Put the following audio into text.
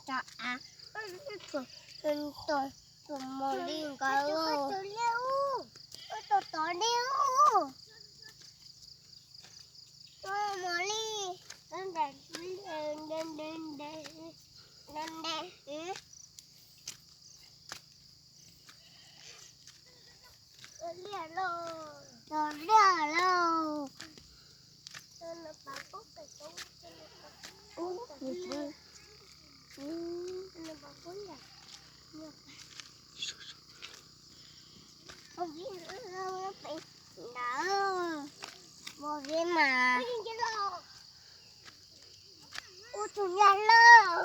rau av, tus mos li nkawd, tus tom tom li, tus mos li, ntev ntev ntev ntev, liaj lauj, liaj lauj. Ntawd, mus viv mas, ua tus nyab laj.